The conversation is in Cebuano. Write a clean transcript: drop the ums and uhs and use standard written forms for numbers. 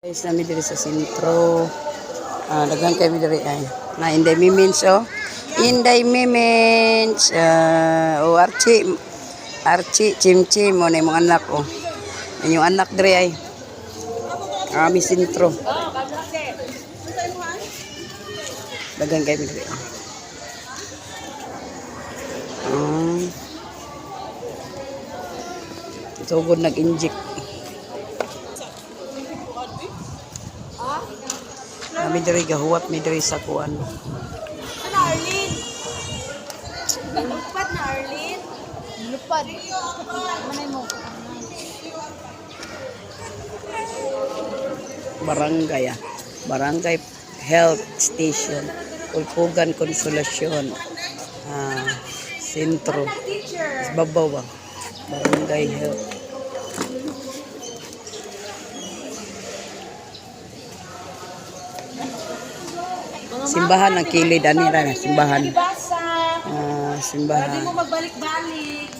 Guys, nami diri sa sentro. Ah, daghan kami diri ay. Na Inday Mimins oh. Inday Mimins. Ah, oh Archie. Archie Chim Chim mo na imong anak oh. Inyong anak diri ay. Ami sentro. Daghan kami diri. Oh. Ah. Sugod nag-inject. Kami diri gahuwat mi diri sa kuan. Ano, Arlene? Lupad na, Arlene. Lupad. Manay mo. Barangay ah. Barangay Health Station, Pulpugan Consolacion. Ah, sentro. Teacher. Babaw ba? Barangay Health. Simbahan ang kilid ani ra na simbahan. Basa. Ah, Pwede simbahan. mo magbalik-balik.